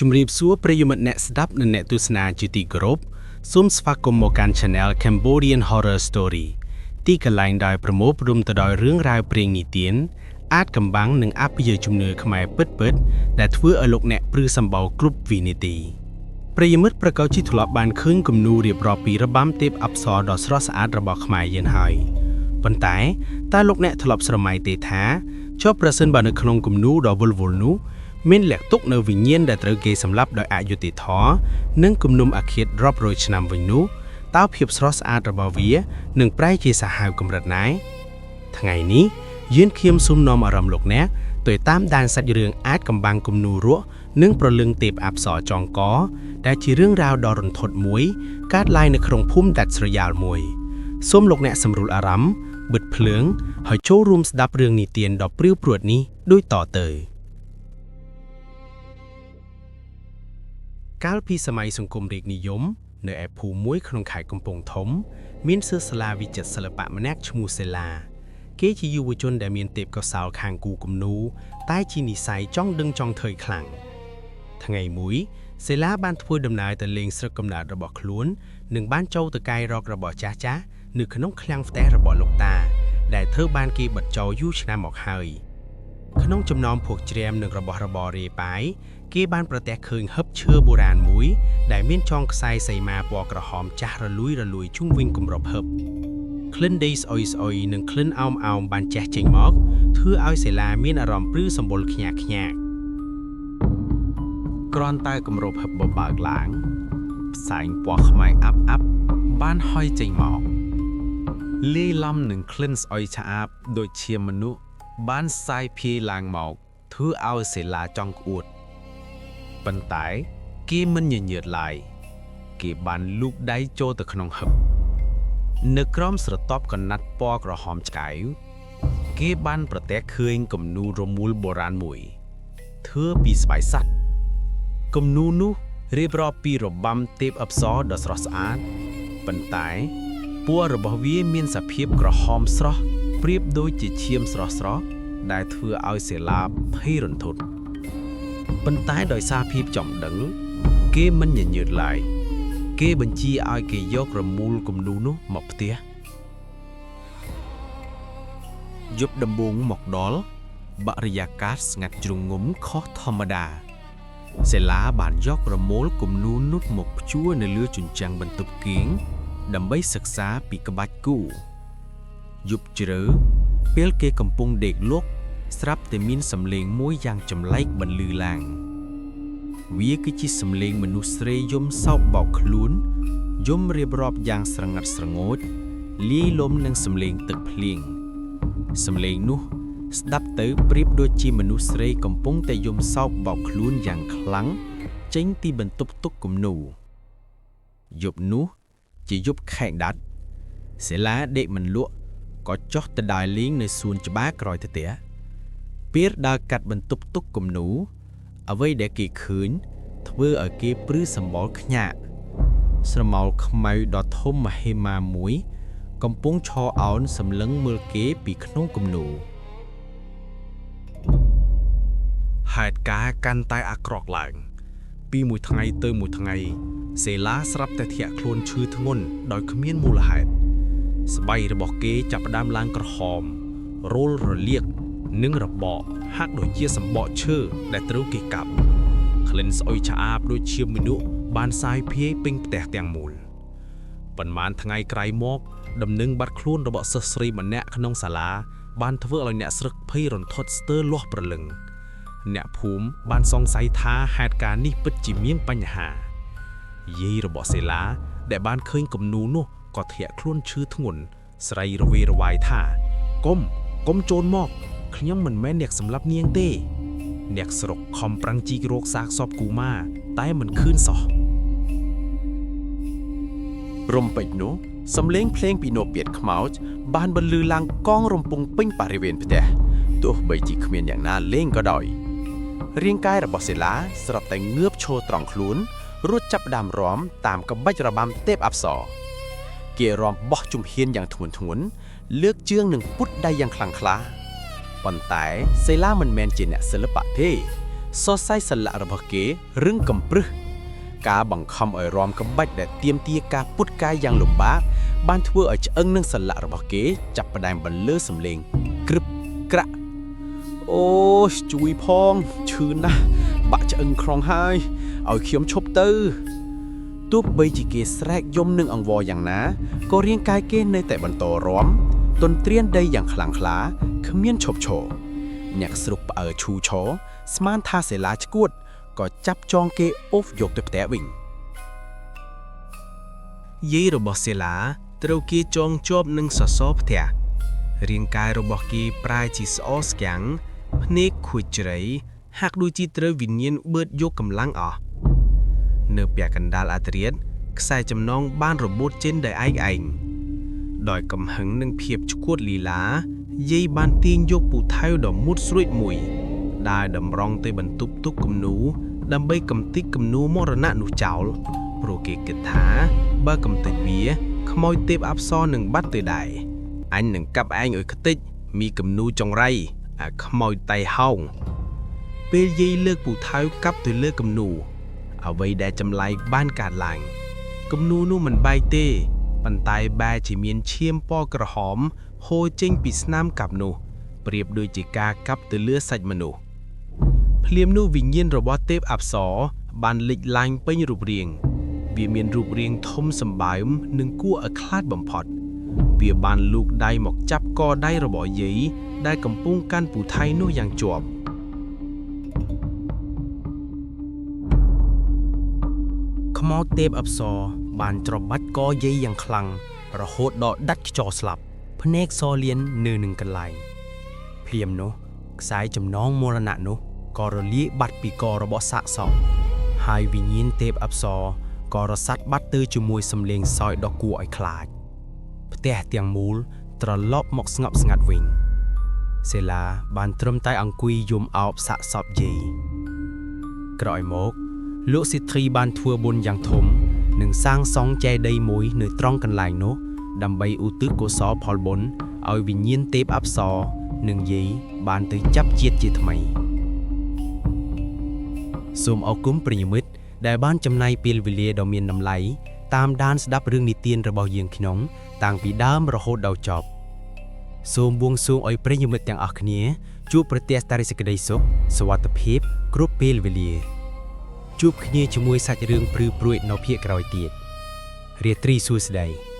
ជំរាបសួរប្រិយមិត្តអ្នកស្ដាប់និងអ្នកទស្សនាជាទីគោរពសូមស្វាគមន៍មកកាន់ Channel Cambodian Horror Story ទីកន្លែងដែលប្រមូលផ្ដុំទៅដោយរឿងរ៉ាវព្រេងនិទាន អាថ៌កំបាំងនិងអបិយជំនឿខ្មែរពិតៗដែលធ្វើឲ្យលោកអ្នកព្រឺសម្បោរគ្រប់វិនាទីប្រិយមិត្តប្រកបជាធ្លាប់បានឃើញគំនូររៀបរាប់ពីរបាំទេពអប្សរដ៏ស្រស់ស្អាតរបស់ខ្មែរយើងហើយប៉ុន្តែតើលោកអ្នកធ្លាប់ស្រមៃទេថាចុះប្រសិនបើនៅក្នុងគំនូរដ៏វិលវល់នោះ មានលាក់ទុកនៅវិញ្ញាណដែលត្រូវគេសម្លាប់ដោយអយុត្តិធម៌និងគំនុំអាឃាតរាប់រយឆ្នាំវិញនោះតើភាពស្រស់ស្អាតរបស់វានឹងប្រែជាសាហាវកម្រិតណាថ្ងៃនេះយើងខ្ញុំសូមនាំអារម្មណ៍លោកអ្នកទៅតាមដានសាច់រឿងអាថ៌កំបាំងគំនូររក់និងប្រលឹងទេពអប្សរចងកដែលជារឿងរ៉ាវដ៏រន្ធត់មួយកើតឡើងនៅក្នុងភូមិដាច់ស្រយាលមួយសូមលោកអ្នកសម្រួលអារម្មណ៍បិទភ្លើងហើយចូលរួមស្ដាប់រឿងនិទានដ៏ព្រឺព្រួតនេះដូចតទៅ កាលពីសម័យសង្គមរាជនិយម នៅឯភូមិមួយក្នុងខេត្តកំពង់ធំ មានសិស្សសាលាវិចិត្រសិល្បៈម្នាក់ឈ្មោះសេឡាគេជាយុវជនដែលមានទេពកោសល្យខាងគូគំនូរតែជានិស័យចង់ដឹងចង់ធ្វើខ្លាំងថ្ងៃមួយសេឡាបានធ្វើដំណើរទៅលេងស្រុកកំណើតរបស់ខ្លួននិងបានចូលទៅកាយរករបស់ចាស់ចាស់នៅក្នុងឃ្លាំងផ្ទះរបស់លោកតា ដែលធ្វើបានគេបិទចោលយូរឆ្នាំមកហើយ ក្នុងចំណោមភោគជ្រាមនិងរបស់របររាយប៉ាយគេបានប្រទះឃើញហឹបឈើបុរាណមួយ ដែលមានចងខ្សែសីមាពណ៌ក្រហមចាស់រលួយរលួយជុំវិញគម្របហឹបក្លិនដីស្អុយស្អុយនិងក្លិនអោមអោមបានជះចេញមកធ្វើឲ្យសេឡាមានអារម្មណ៍ព្រឺសម្បុរខ្ញាក់ខ្ញាក់ គ្រាន់តែគម្របហឹបបបើកឡើងផ្សែងពណ៌ខ្មៅអាប់អាប់បានហុយចេញមកលាយឡំនឹងក្លិនស្អុយឆាបដូចជាមនុស្សបានសាយភាយឡើងមកធ្វើឲ្យសេឡាចង់ក្អួតប៉ុន្តែគេមិនញញើតឡើយគេបានលូកដៃចូលទៅក្នុងហឹបនៅក្រោមស្រទាប់កណាត់ពណ៌ក្រហមឆ្កៅគេបានប្រទះឃើញគំនូររមូលបុរាណមួយធ្វើពីស្បែកសត្វ គំនូរនោះរៀបរាប់ពីរបាំទេពអប្សរដ៏ស្រស់ស្អាតប៉ុន្តែពណ៌របស់វាមានសភាពក្រហមស្រស់ប្រៀបដូចជាឈាមស្រស់ស្រស់ដែលធ្វើឲ្យសេឡាភ័យរន្ធត់ប៉ុន្តែដោយសារភាពចំដឹង គេមិនញញើតឡើយគេបញ្ជាឲ្យគេយករមូលគំនូរនោះមកផ្ទះយប់ដំបូងមកដល់បរិយាកាសស្ងាត់ជ្រងំខុសធម្មតា សេឡាបានយករមូលគំនូរនោះមកព្យួរនៅលើជញ្ជាំងបន្ទប់គេងដើម្បីសិក្សាពីក្បាច់គូរយប់ជ្រៅពេលគេកំពុងដេកលក់ស្រាប់តែមានសំឡេងមួយយ៉ាងចម្លែកបន្លឺឡើង វាគឺជាសំឡេងមនុស្សស្រីយំសោកបោកខ្លួនយំរៀបរាប់យ៉ាងស្រងាត់ស្រងោចលាយលំនឹងសំឡេងទឹកភ្លៀងសំឡេងនោះ ស្ដាប់ទៅប្រៀបដូចជាមនុស្សស្រីកំពុងតែយំសោកបោកខ្លួនយ៉ាងខ្លាំងចេញពីបន្ទប់ទុកគំនូរយប់នោះជាយប់ខែកដាត់សេឡាដេកមិនលក់ក៏ចុះទៅដើរលេងនៅសួនច្បារក្រោយផ្ទះពេលដើរកាត់បន្ទប់ទុកគំនូរអ្វីដែលគេឃើញធ្វើឲ្យគេព្រឺសម្បុរខ្ញាក់ស្រមោលខ្មៅដ៏ធំមហិមាមួយ កំពុងឈរអោនសម្លឹងមើលគេពីក្នុងគំនូរ ហេតុការណ៍កាន់តែអាក្រក់ឡើង ពីមួយថ្ងៃទៅមួយថ្ងៃសេឡាស្រាប់តែធាក់ខ្លួនឈឺធ្ងន់ដោយគ្មានមូលហេតុស្បែករបស់គេចាប់ផ្ដើមឡើងក្រហមរោលរលាកនិងរបកហាក់ដូចជាសម្បកឈើដែលត្រូវគេកាប់ក្លិនស្អុយឆាបដូចជាមនុស្សបានសាយភាយពេញផ្ទះទាំងមូលប៉ុន្មានថ្ងៃក្រោយមកដំណឹងបាត់ខ្លួនរបស់សិស្សស្រីម្នាក់ក្នុងសាលាបានធ្វើឲ្យអ្នកស្រុកភ័យរន្ធត់ស្ទើរលាស់ព្រលឹង អ្នកភូមិបានសង្ស័យថាហេតុការណ៍នេះពិតជាមានបញ្ហាយាយរបស់សេឡាដែលបានឃើញគំនូរនោះក៏ធាក់ខ្លួនឈឺធ្ងន់ស្រីរវីរវាយថាកុំកុំចូលមកខ្ញុំមិនមែនអ្នកសម្លាប់នាងទេ អ្នកស្រុកខំប្រឹងជីករោគសាកសពគូម៉ាតែមិនឃើញសោះ រំពេចនោះសំឡេងភ្លេងពីនោពៀតខ្មោចបានបន្លឺឡើងកងរំពងពេញបរិវេណផ្ទះទោះបីជាគ្មានយ៉ាងណាលេងក៏ដោយរាងកាយរបស់សេឡាស្រាប់តែងើបឈរត្រង់ខ្លួនរួចចាប់ផ្ដើមរាំតាមក្បាច់របាំទេពអប្សរគេរាំបោះជំហានយ៉ាងធ្ងន់ធ្ងរលើកជើងនិងពុតដៃយ៉ាងខ្លាំងក្លាប៉ុន្តែសេឡាមិនមែនជាអ្នកសិល្បៈទេ សរសៃសន្លាក់របស់គេរឹងកំព្រឹសការបង្ខំឲ្យរំក្បាច់ដែលទាមទារការពុតកាយយ៉ាងលំបាកបានធ្វើឲ្យឆ្អឹងនិងសន្លាក់របស់គេចាប់ផ្ដើមបន្លឺសំឡេងក្រឹបក្រាក់អូជួយផងឈឺណាស់បាក់ឆ្អឹងក្រងហើយឲ្យខ្ញុំឈប់ទៅទោះបីជាគេស្រែកយំនឹងអង្វរយ៉ាងណាក៏រាងកាយគេនៅតែបន្តរំទន្ទ្រានដីយ៉ាងខ្លាំងក្លាគ្មានឈប់ឈរអ្នកស្រុកផ្អើឈូឆរស្មានថាសេឡាឈួតក៏ចាប់ចងគេអូសយកទៅផ្ទះវិញ យាយរបស់សេឡាត្រូវគេចងជាប់នឹងសសរផ្ទះរាងកាយរបស់គេប្រែជាស្អស្គាំងភ្នែកខូចជ្រៃហាក់ដូចជាត្រូវវិញ្ញាណបឺតយកកម្លាំងអស់នៅពាក់កណ្ដាលអធ្រាត្រខ្សែចំណងបានរបូតចេញដោយឯកឯងដោយកំហឹងនិងភាពឈួតលីឡាយាយបានទាញយកពូថៅដ៏មុតស្រួចមួយដែលតម្រង់ទៅបន្ទប់ទុកគំនូដើម្បីកំទេចគំនូមរណៈនោះចោលព្រោះគេគិតថាបើកំទេចវាខ្មោចទេពអប្សរនឹងបាត់ទៅដែរអញនឹងកាប់ឯងឲ្យខ្ទេចមីគំនូចង្រៃអាខ្មោចតៃហោងពេលយាយលើកពូថៅកាប់ទៅលើគំនូអ្វីដែលចម្លែកបានកើតឡើងគំនូនោះមិនបែកទេប៉ុន្តែបែរជាមានឈាមពណ៌ក្រហមហូរចេញពីស្នាមកាប់នោះប្រៀបដូចជាការកាប់ទៅលើសាច់មនុស្សភ្លាមនោះវិញ្ញាណរបស់ទេពអប្សរបានលេចឡើងពេញរូបរាងវាមានរូបរាងធំសម្បើមនិងគួរឲ្យខ្លាចបំផុតវាបានលូកដៃមកចាប់កដៃរបស់យាយដែលកំពុងកាន់ពូថៃនោះយ៉ាងជាប់ ខ្មោចទេពអប្សរបានច្របាច់កយាយយ៉ាងខ្លាំងរហូតដល់ដាច់ខ្យល់ស្លាប់ភ្នែកសលៀននៅនឹងកន្លែងភ្លាមនោះខ្សែចំណងមរណៈនោះក៏រលាយបាត់ពីករបស់សាកសពហើយវិញ្ញាណទេពអប្សរក៏រសាត់បាត់ទៅជាមួយសំឡេងសើចដ៏គួរឲ្យខ្លាចផ្ទះទាំងមូលត្រឡប់មកស្ងប់ស្ងាត់វិញសេឡាបានត្រឹមតែអង្គុយយំអោបសាកសពយាយក្រោយមក លោកសិទ្ធិបានធ្វើបុណ្យយ៉ាងធំនិងសាងសង់ចេតិយមួយនៅត្រង់កន្លែងនោះដើម្បីឧទ្ទិសកុសលផលបុណ្យឲ្យវិញ្ញាណទេពអប្សរនិងយាយបានទៅចាប់ជាតិជាថ្មីសូមអរគុណប្រិយមិត្តដែលបានចំណាយពេលវេលាដ៏មានតម្លៃតាមដានស្ដាប់រឿងនិទានរបស់យើងខ្ញុំតាំងពីដើមរហូតដល់ចប់សូមបួងសួងឲ្យប្រិយមិត្តទាំងអស់គ្នាជួបប្រទះតែសេចក្តីសុខសុវត្ថិភាពគ្រប់ពេលវេលា ជួបគ្នាជាមួយសាច់រឿងព្រឺព្រួចនៅភាគក្រោយទៀតរាត្រីសួស្តី